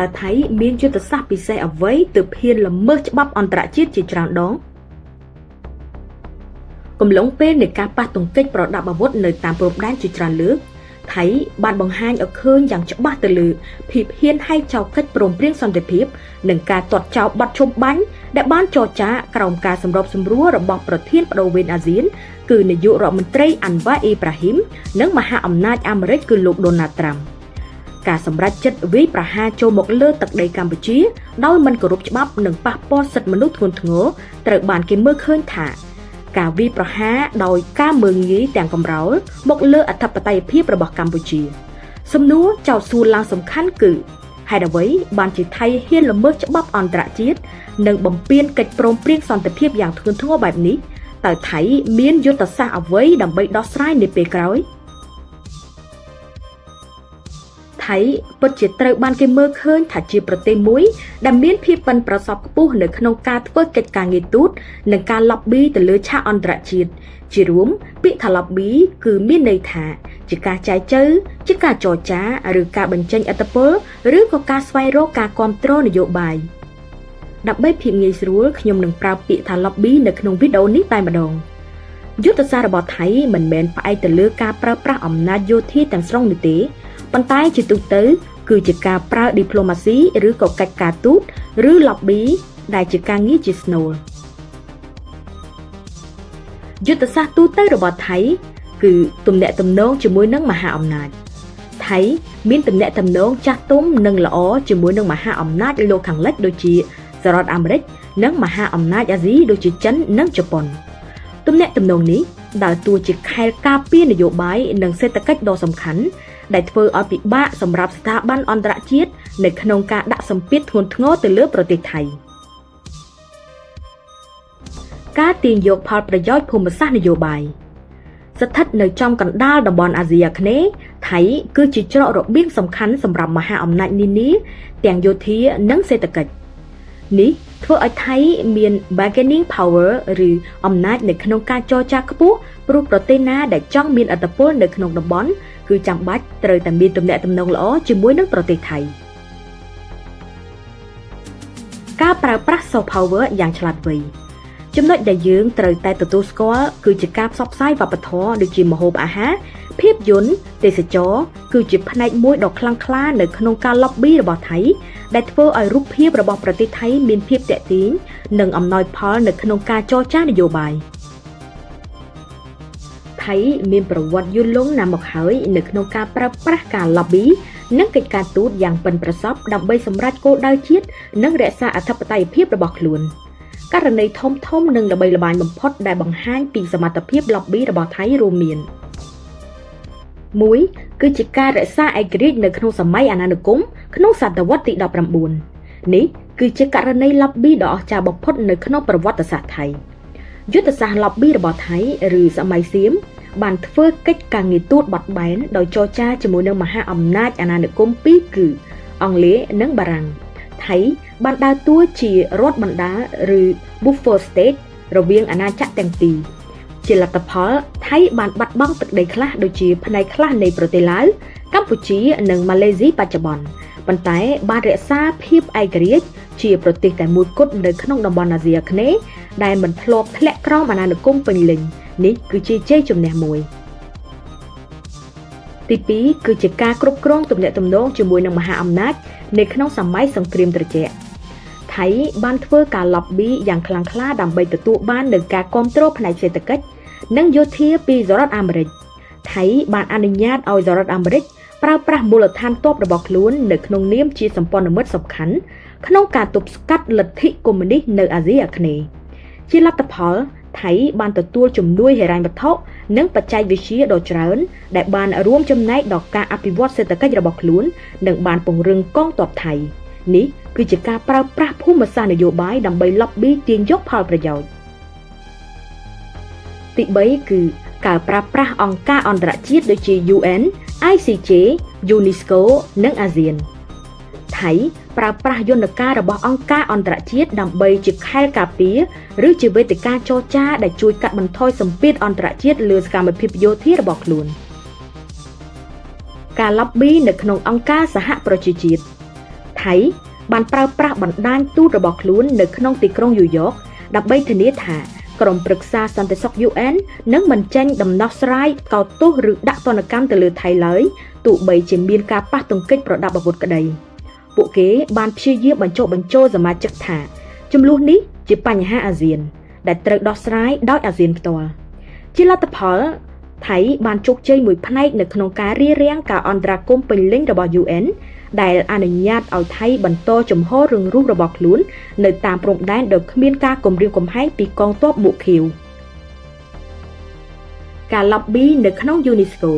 តើថៃមានយុទ្ធសាស្ត្រពិសេសអ្វីទើបហ៊ានល្មើសច្បាប់អន្តរជាតិជាច្រើនដងកំឡុងពេលនៃការប៉ះទង្គិចប្រដាប់អាវុធនៅតាមព្រំដែនជាច្រើនលើកថៃបានបង្ហាញឲ្យឃើញយ៉ាងច្បាស់ទៅលើភាពហ៊ានហែកចោលកិច្ចព្រមព្រៀងសន្តិភាពនិងការទាត់ចោលបទឈប់បាញ់ដែលបានចរចាក្រោមការសម្របសម្រួលរបស់ប្រធានប្តូរវេនអាស៊ានគឺនាយករដ្ឋមន្ត្រីអាន់វ៉ាអ៊ីប្រាហ៊ីមនិងមហាអំណាចអាមេរិកគឺលោកដូណាល់ត្រាំការសម្រេចចិត្តវាយប្រហារចូលមកលើទឹកដីកម្ពុជាដោយមិនគោរពច្បាប់និងប៉ះពាល់សិទ្ធិមនុស្សធ្ងន់ធ្ងរត្រូវបានគេមើលឃើញថាការវាយប្រហារដោយការមើលងាយទាំងកំរោលមកលើអធិបតេយ្យភាពរបស់កម្ពុជា សំណួរចោទសួរឡើងសំខាន់គឺហេតុអ្វីបានជាថៃហ៊ានល្មើសច្បាប់អន្តរជាតិនិងបំពានកិច្ចព្រមព្រៀងសន្តិភាពយ៉ាងធ្ងន់ធ្ងរបែបនេះតើថៃមានយុទ្ធសាស្ត្រអ្វីដើម្បីដោះស្រាយនាពេលក្រោយថៃពិតជាត្រូវបានគេមើលឃើញថាជាប្រទេសមួយដែលមានភាពប៉ិនប្រសប់ខ្ពស់នៅក្នុងការធ្វើកិច្ចការងារទូតនិងការ lobby ទៅលើឆាកអន្តរជាតិជារួមពាក្យថា lobby គឺមានន័យថាជាការចែចូវជាការចរចាឬការបញ្ចេញឥទ្ធិពលឬក៏ការស្វែងរកការគាំទ្រនយោបាយដើម្បីភាពងាយស្រួលខ្ញុំនឹងប្រើពាក្យថា lobby នៅក្នុងវីដេអូនេះតែម្ដងយុទ្ធសាស្ត្ររបស់ថៃមិនមែនផ្អែកទៅលើការប្រើប្រាស់អំណាចយោធាទាំងស្រុងនោះទេប៉ុន្តែជាទូទៅគឺជាការប្រើ diplomacy ឬក៏កិច្ចការទូតឬ lobby ដែលជាការងារជាស្នូលយុទ្ធសាស្ត្រទូទៅរបស់ថៃគឺទំនាក់ទំនងជាមួយនឹងមហាអំណាចថៃមានទំនាក់ទំនងចាស់ទុំនិងល្អជាមួយនឹងមហាអំណាចលោកខាងលិចដូចជាសហរដ្ឋអាមេរិកនិងមហាអំណាចអាស៊ីដូចជាចិននិងជប៉ុនទំនាក់ទំនងនេះដើរតួជាខែលការពារនយោបាយនិងសេដ្ឋកិច្ចដ៏សំខាន់ដែលធ្វើឲ្យពិបាកសម្រាប់ស្ថាប័នអន្តរជាតិនៅក្នុងការដាក់សម្ពាធធ្ងន់ធ្ងរទៅលើប្រទេសថៃការទាញយកផលប្រយោជន៍ភូមិសាស្ត្រនយោបាយស្ថិតនៅចំកណ្ដាលតំបន់អាស៊ីអាគ្នេយ៍ថៃគឺជាច្រករបៀងសំខាន់សម្រាប់មហាអំណាចនានាទាំងយោធានិងសេដ្ឋកិច្ចនេះធ្វើឲ្យថៃមាន bargaining power ឬអំណាចនៅក្នុងការចរចាខ្ពស់ព្រោះប្រទេសណាដែលចង់មានឥទ្ធិពលនៅក្នុងតំបន់គឺចាំបាច់ត្រូវតែមានទំនាក់ទំនងល្អជាមួយនឹងប្រទេសថៃការប្រើប្រាស់ soft power យ៉ាងឆ្លាតវៃចំណុចដែលយើងត្រូវតែទទួលស្គាល់គឺជាការផ្សព្វផ្សាយវប្បធម៌ដូចជាម្ហូបអាហារភាពយន្តទេសចរគឺជាផ្នែកមួយដ៏ខ្លាំងក្លានៅក្នុងការ lobby របស់ថៃដែលធ្វើឲ្យរូបភាពរបស់ប្រទេសថៃមានភាពទាក់ទាញនិងអំណោយផលនៅក្នុងការចរចានយោបាយថៃមានប្រវត្តិយូរលង់ណាស់មកហើយនៅក្នុងការប្រើប្រាស់ការ lobby និងកិច្ចការទូតយ៉ាងប៉ិនប្រសប់ដើម្បីសម្រេចគោលដៅជាតិនិងរក្សាអធិបតេយ្យភាពរបស់ខ្លួនករណីធំធំនិងល្បីល្បាញបំផុតដែលបង្ហាញពីសមត្ថភាព lobby របស់ថៃរួមមាន1គឺជាការរក្សាឯករាជ្យនៅក្នុងសម័យអាណានិគមក្នុងសតវត្សទី19នេះគឺជាករណី lobby ដ៏អស្ចារ្យបំផុតនៅក្នុងប្រវត្តិសាស្ត្រថៃយុទ្ធសាស្ត្រ lobby របស់ថៃឬសម័យសៀមបានធ្វើកិច្ចការងារទូតបត់បែនដោយចរចាជាមួយនឹងមហាអំណាចអាណានិគមពីរគឺអង់គ្លេសនិងបារាំងថៃបានដើរតួជារដ្ឋបណ្ដាឬ buffer state រវាងអាណាចក្រទាំងពីរជាលទ្ធផលថៃបានបាត់បង់ទឹកដីខ្លះដូចជាផ្នែកខ្លះនៃប្រទេសឡាវកម្ពុជានិងម៉ាឡេស៊ីបច្ចុប្បន្នប៉ុន្តែបានរក្សាភាពឯករាជ្យជាប្រទេសតែមួយគត់នៅក្នុងតំបន់អាស៊ីអាគ្នេយ៍ដែលមិនធ្លាប់ធ្លាក់ក្រោមអាណានិគមពេញលេញនេះគឺជាជ័យជំនះមួយទី2គឺជាការគ្រប់គ្រងទំនាក់ទំនងជាមួយនឹងមហាអំណាចនៅក្នុងសម័យសង្គ្រាមត្រជាក់ថៃបានធ្វើការ lobby យ៉ាងខ្លាំងក្លាដើម្បីទទួលបាននូវការគាំទ្រផ្នែកសេដ្ឋកិច្ចនិងយោធាពីសហរដ្ឋអាមេរិកថៃបានអនុញ្ញាតឲ្យសហរដ្ឋអាមេរិកប្រើប្រាស់មូលដ្ឋានទ័ពរបស់ខ្លួននៅក្នុងនាមជាសម្ព័ន្ធមិត្តសំខាន់ក្នុងការទប់ស្កាត់លទ្ធិកុម្មុយនីសនៅអាស៊ីអាគ្នេយ៍ជាលទ្ធផលថៃបានទទួលជំនួយហិរញ្ញវត្ថុនិងបច្ចេកវិទ្យាដ៏ច្រើនដែលបានរួមចំណែកដល់ការអភិវឌ្ឍសេដ្ឋកិច្ចរបស់ខ្លួននិងបានពង្រឹងកងទ័ពថៃនេះគឺជាការប្រើប្រាស់ភូមិសាស្ត្រនយោបាយដើម្បី lobby ទាញយកផលប្រយោជន៍ទី3គឺការប្រើប្រាស់អង្គការអន្តរជាតិដូចជា UN, ICJ, UNESCO និងអាស៊ានថៃប្រើប្រាស់យន្តការរបស់អង្គការអន្តរជាតិដើម្បីជាខែលការពារឬជាវេទិកាចរចាដែលជួយកាត់បន្ថយសម្ពាធអន្តរជាតិលើសកម្មភាពយោធារបស់ខ្លួនការ lobby នៅក្នុងអង្គការសហប្រជាជាតិថ ថៃបានប្រើប្រាស់បណ្ដាញទូតរបស់ខ្លួននៅក្នុងទីក្រុងញូវយ៉កដើម្បីធានាថាក្រុមប្រឹក្សាសន្តិសុខ UN នឹងមិនចេញដំណោះស្រាយកោតទោសឬដាក់ទណ្ឌកម្មទៅលើថៃឡើយទោះបីជាមានការប៉ះទង្គិចប្រដាប់អាវុធក្តីពួកគេបានព្យាយាមបញ្ចុះបញ្ចូលសមាជិកថាចំនួននេះជាបញ្ហាអាស៊ាន ដែលត្រូវដោះស្រាយដោយអាស៊ានផ្ទាល់ជាលទ្ធផលថៃបានជោគជ័យមួយផ្នែកនៅក្នុងការរារាំងការអន្តរាគមន៍ពេញលេញរបស់ UN ដែលអនុញ្ញាតឲ្យថៃបន្តជំហររឹងរូសរបស់ខ្លួននៅតាមព្រំដែនដោយគ្មានការគំរាមកំហែងពីកងទ័ពមួកខៀវការ lobby នៅក្នុង UNESCO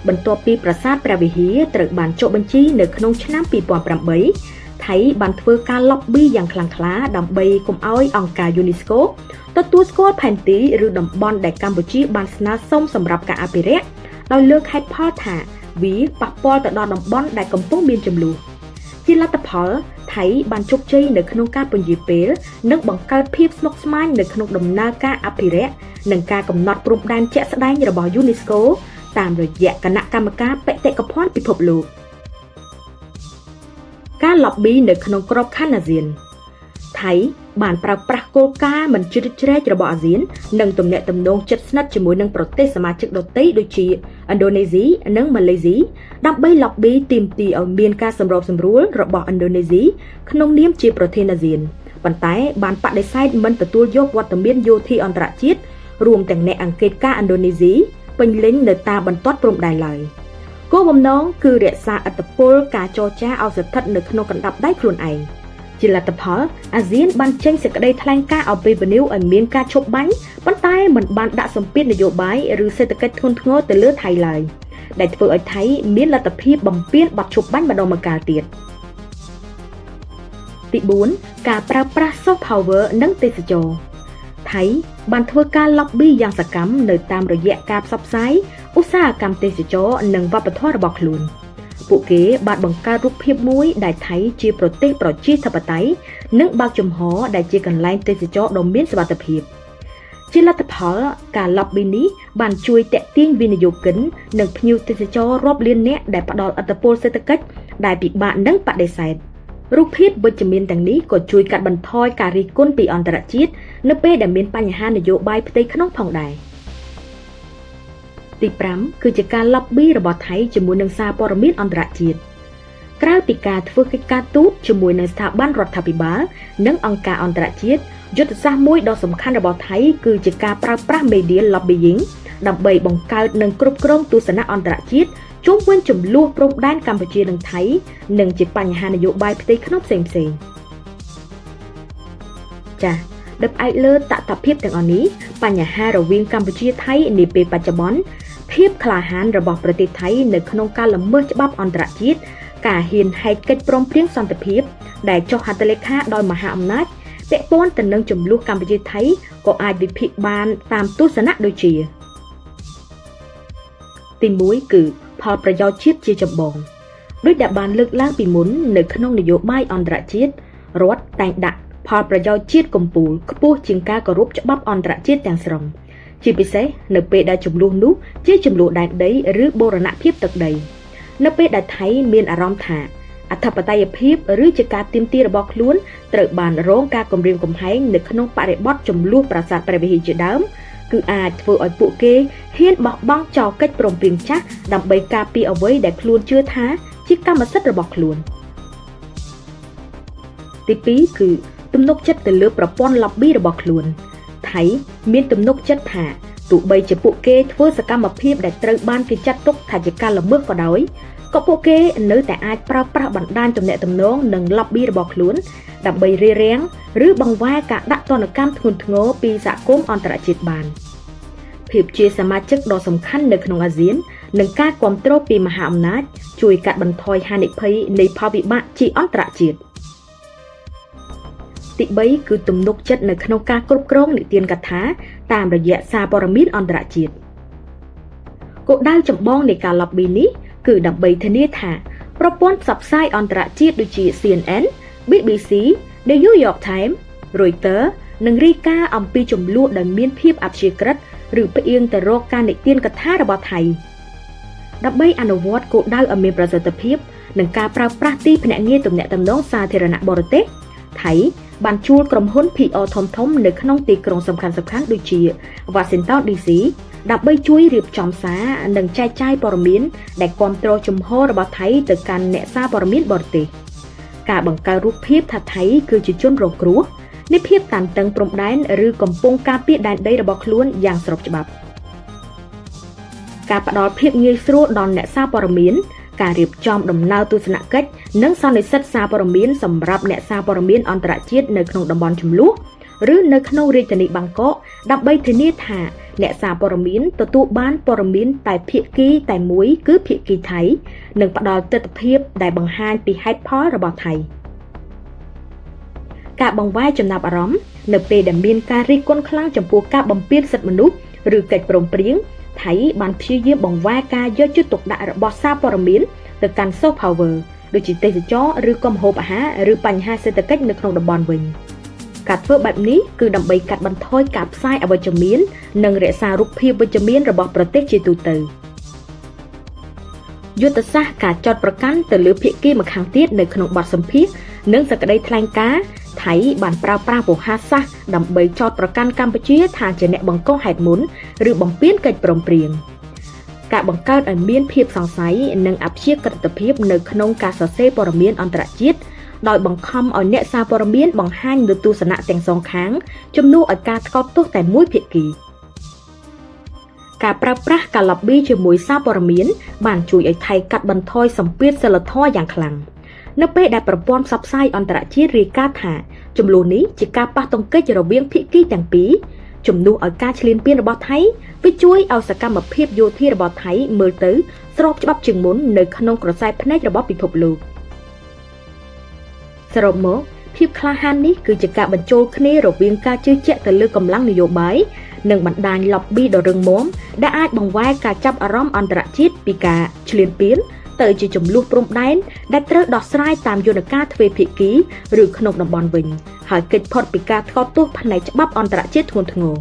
បន្ទាប់ពីប្រាសាទព្រះវិហារត្រូវបានចុះបញ្ជីនៅក្នុងឆ្នាំ2008ថៃបានធ្វើការ lobby យ៉ាងខ្លាំងក្លាដើម្បីកុំឲ្យអង្គការ UNESCO ទទួលស្គាល់ផែនទីឬតំបន់ដែលកម្ពុជាបានស្នើសុំសម្រាប់ការអភិរក្សដោយលើកហេតុផលថាវាប៉ះពាល់ទៅដល់តំបន់ដែលកំពុងមានជម្លោះជាលទ្ធផលថៃបានជោគជ័យនៅក្នុងការពន្យាពេលនិងបង្កើតភាពស្មុគស្មាញនៅក្នុងដំណើរការអភិរក្សនិងការកំណត់ព្រំដែនជាក់ស្ដែងរបស់ UNESCO តាមរយៈគណៈកម្មការបេតិកភណ្ឌពិភពលោកការ lobby នៅក្នុងក្របខ័ណ្ឌអាស៊ានថៃបានប្រើប្រាស់គោលការណ៍មិនជ្រៀតជ្រែករបស់អាស៊ាននិងទំនាក់ទំនងជិតស្និទ្ធជាមួយនឹងប្រទេសសមាជិកដទៃដូចជាឥណ្ឌូនេស៊ីនិងម៉ាឡេស៊ីដើម្បី lobby ទាមទារឲ្យមានការសម្របសម្រួលរបស់ឥណ្ឌូនេស៊ីក្នុងនាមជាប្រធានអាស៊ានប៉ុន្តែបានបដិសេធមិនទទួលយកវត្តមានយោធាអន្តរជាតិរួមទាំងអ្នកអង្កេតការឥណ្ឌូនេស៊ីពេញលេញនៅតាមបន្ទាត់ព្រំដែនឡើយគោលបំណងគឺរក្សាឥទ្ធិពលការចរចាឲ្យស្ថិតនៅក្នុងកណ្ដាប់ដៃខ្លួនឯងជាលទ្ធផលអាស៊ានបានចេញសេចក្តីថ្លែងការណ៍អំពាវនាវឲ្យមានការឈប់បាញ់ប៉ុន្តែមិនបានដាក់សម្ពាធនយោបាយឬសេដ្ឋកិច្ចធ្ងន់ធ្ងរទៅលើថៃឡើយដែលធ្វើឲ្យថៃមានលទ្ធភាពបំពានបទឈប់បាញ់ម្ដងម្កាលទៀតទី4ការប្រើប្រាស់ soft power និងទេសចរថៃបានធ្វើការ lobby យ៉ាងសកម្មនៅតាមរយៈការផ្សព្វផ្សាយឧស្សាហកម្មទេសចរនិងវប្បធម៌របស់ខ្លួនពួកគេបានបង្កើតរូបភាពមួយដែលថៃជាប្រទេសប្រជាធិបតេយ្យនិងបើកចំហដែលជាកន្លែងទេសចរដ៏មានសុវត្ថិភាពជាលទ្ធផលការ lobby នេះបានជួយទាក់ទាញវិនិយោគិននិងភ្ញៀវទេសចររាប់លាននាក់ដែលផ្ដល់ឥទ្ធិពលសេដ្ឋកិច្ចដែលពិបាកនឹងបដិសេធរូបភាពវិជ្ជមានទាំងនេះក៏ជួយកាត់បន្ថយការរិះគន់ពីអន្តរជាតិនៅពេលដែលមានបញ្ហានយោបាយផ្ទៃក្នុងផងដែរទី5គឺជាការ lobby របស់ថៃជាមួយនឹងសារព័ត៌មានអន្តរជាតិក្រៅពីការធ្វើកិច្ចការទូតជាមួយនឹងស្ថាប័នរដ្ឋាភិបាលនិងអង្គការអន្តរជាតិយុទ្ធសាស្ត្រមួយដ៏សំខាន់របស់ថៃគឺជាការប្រើប្រាស់ media lobbying ដើម្បីបង្កើតនិងគ្រប់គ្រងទស្សនៈអន្តរជាតិជុំវិញជម្លោះព្រំដែនកម្ពុជានិងថៃនិងជាបញ្ហានយោបាយផ្ទៃក្នុងផ្សេងៗចា៎ដោយផ្អែកលើតថភាពទាំងអស់នេះបញ្ហារវាងកម្ពុជាថៃនាពេលបច្ចុប្បន្នភាពក្លាហានរបស់ប្រទេសថៃនៅក្នុងការល្មើសច្បាប់អន្តរជាតិការហ៊ានហែកកិច្ចព្រមព្រៀងសន្តិភាពដែលចុះហត្ថលេខាដោយមហាអំណាចពាក់ព័ន្ធទៅនឹងជម្លោះកម្ពុជាថៃក៏អាចវិភាគបានតាមទស្សនៈដូចជាទី1គឺផលប្រយោជន៍ជាតិជាចម្បងដោយដែលបានលើកឡើងពីមុននៅក្នុងនយោបាយអន្តរជាតិរដ្ឋតែងដាក់ផលប្រយោជន៍ជាតិកម្ពុជាខ្ពស់ជាងការគោរពច្បាប់អន្តរជាតិទាំងស្រុងជាពិសេសនៅពេលដែលជម្លោះនោះជាជម្លោះដែនដីឬបូរណភាពទឹកដីនៅពេលដែលថៃមានអារម្មណ៍ថាអធិបតេយ្យភាពឬជាការទាមទាររបស់ខ្លួនត្រូវបានរងការគំរាមកំហែងនៅក្នុងបរិបទជម្លោះប្រាសាទព្រះវិហារជាដើមគឺអាចធ្វើឲ្យពួកគេហ៊ានបោះបង់ចោលកិច្ចព្រមព្រៀងចាស់ដើម្បីការពារអ្វីដែលខ្លួនជឿថាជាកម្មសិទ្ធិរបស់ខ្លួនទី2គឺទំនុកចិត្តទៅលើប្រព័ន្ធ lobby របស់ខ្លួនថៃមានទំនុកចិត្តថាទោះបីជាពួកគេធ្វើសកម្មភាពដែលត្រូវបានគេចាត់ទុកថាជាការល្មើសក៏ដោយក៏ពួកគេនៅតែអាចប្រើប្រាស់បណ្ដាញទំនាក់ទំនងនិង lobby របស់ខ្លួនដើម្បីរារាំងឬបង្វែរការដាក់ទណ្ឌកម្មធ្ងន់ធ្ងរពីសហគមន៍អន្តរជាតិបានភាពជាសមាជិកដ៏សំខាន់នៅក្នុងអាស៊ាននិងការគ្រប់គ្រងពីមហាអំណាចជួយកាត់បន្ថយហានិភ័យនៃផលវិបាកជាអន្តរជាតិទី3គឺទំនុកចិត្តនៅក្នុងការគ្រប់គ្រងនិទានកថាតាមរយៈសារព័ត៌មានអន្តរជាតិគោលដៅចម្បងនៃការ lobby នេះគឺដើម្បីធានាថាប្រព័ន្ធផ្សព្វផ្សាយអន្តរជាតិដូចជា CNN, BBC, The New York Times, Reuters នឹងរាយការណ៍អំពីជម្លោះដែលមានភាពអព្យាក្រឹតឬផ្អៀងទៅរកការនិទានកថារបស់ថៃ។ ដើម្បីអនុវត្តគោលដៅឲ្យមានប្រសិទ្ធភាពនិងការប្រើប្រាស់ទីភ្នាក់ងារទំនាក់ទំនងសាធារណៈបរទេសថៃបានជួលក្រុមហ៊ុន PR ធំៗនៅក្នុងទីក្រុងសំខាន់ៗដូចជា Washington DC ដើម្បីជួយរៀបចំសារនិងចែកចាយព័ត៌មានដែលគាំទ្រជំហររបស់ថៃទៅកាន់អ្នកសារព័ត៌មានបរទេសការបង្កើតរូបភាពថាថៃគឺជាជនរងគ្រោះនៃភាពតានតឹងព្រំដែនឬកំពុងការពារដែនដីរបស់ខ្លួនយ៉ាងស្របច្បាប់ការផ្ដល់ភាពងាយស្រួលដល់អ្នកសារព័ត៌មានការរៀបចំដំណើរទស្សនកិច្ចនិងសន្និសីទសារព័ត៌មានសម្រាប់អ្នកសារព័ត៌មានអន្តរជាតិនៅក្នុងតំបន់ជម្លោះឬនៅក្នុងរាជធានីបាងកកដើម្បីធានាថាអ្នកសារព័ត៌មានទទួលបានព័ត៌មានតែភាគីតែមួយគឺភាគីថៃនិងផ្ដល់ទិដ្ឋភាពដែលបង្ហាញពីហេតុផលរបស់ថៃការបង្វែរចំណាប់អារម្មណ៍នៅពេលដែលមានការរិះគន់ខ្លាំងចំពោះការបំពានសិទ្ធិមនុស្សឬកិច្ចព្រមព្រៀងថៃបានព្យាយាមបង្វែរការយកចិត្តទុកដាក់របស់សារព័ត៌មានទៅកាន់ soft power ដូចជាទេសចរណ៍ឬក៏ម្ហូបអាហារឬបញ្ហាសេដ្ឋកិច្ចនៅក្នុងតំបន់វិញការធ្វើបែបនេះគឺដើម្បីកាត់បន្ថយការផ្សាយអវិជ្ជមាននិងរក្សារូបភាពវិជ្ជមានរបស់ប្រទេសជាទូទៅយុទ្ធសាស្ត្រការចោទប្រកាន់ទៅលើភាគីម្ខាងទៀតនៅក្នុងបទសម្ភាសន៍និងសេចក្តីថ្លែងការណ៍ថៃបានប្រើប្រាស់វោហារសាស្ត្រដើម្បីចោទប្រកាន់កម្ពុជាថាជាអ្នកបង្កហេតុមុនឬបំពានកិច្ចព្រមព្រៀងការបង្កើតឲ្យមានភាពសង្ស័យនិងអព្យាក្រឹតភាពនៅក្នុងការសរសេរព័ត៌មានអន្តរជាតិដោយបង្ខំឲ្យអ្នកសារព័ត៌មានបង្ហាញនូវទស្សនៈទាំងសងខាងជំនួសឲ្យការថ្កោលទោសតែមួយភាគីការប្រើប្រាស់ការ lobby ជាមួយសារព័ត៌មានបានជួយឲ្យថៃកាត់បន្ថយសម្ពាធសីលធម៌យ៉ាងខ្លាំងនៅពេលដែលប្រព័ន្ធផ្សព្វផ្សាយអន្តរជាតិរាយការណ៍ថាជម្លោះនេះជាការប៉ះទង្គិចរវាងភាគីទាំងពីរជំនួសឲ្យការឈ្លានពានរបស់ថៃវាជួយឲ្យសកម្មភាពយោធារបស់ថៃមើលទៅស្របច្បាប់ជាងមុននៅក្នុងក្រសែភ្នែករបស់ពិភពលោកសរុបមកភាពក្លាហាននេះគឺជាការបញ្ចូលគ្នារវាងការជឿជាក់ទៅលើកម្លាំងនយោបាយនិងបណ្ដាញ lobby ដ៏រឹងមាំដែលអាចបង្វែរការចាប់អារម្មណ៍អន្តរជាតិពីការឈ្លានពានទៅជាជម្លោះព្រំដែនដែលត្រូវដោះស្រាយតាមយន្តការទ្វេភាគីឬក្នុងតំបន់វិញហើយគេចផុតពីការថ្កោលទោសផ្នែកច្បាប់អន្តរជាតិធ្ងន់ធ្ងរ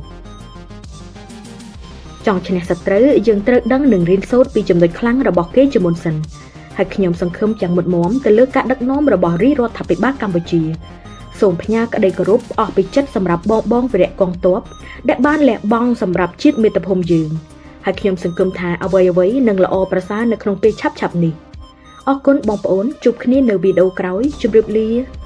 ចង់ឈ្នះសត្រូវយើងត្រូវដឹងនិងរៀនសូត្រពីចំណុចខ្លាំងរបស់គេជាមុនសិនហើយខ្ញុំសង្ឃឹមយ៉ាងមុតមមទៅលើការដឹកនាំរបស់រាជរដ្ឋាភិបាលកម្ពុជាសូមផ្ញើក្តីគោរពអស់ពីចិត្តសម្រាប់បងបងវីរៈកងទ័ពដែលបានលះបង់សម្រាប់ជាតិមាតុភូមិយើងហើយខ្ញុំសង្ឃឹមថាអ្វីៗនឹងល្អប្រសើរនៅក្នុងពេលឆាប់ៗនេះអរគុណបងប្អូនជួបគ្នានៅវីដេអូក្រោយជម្រាបលា។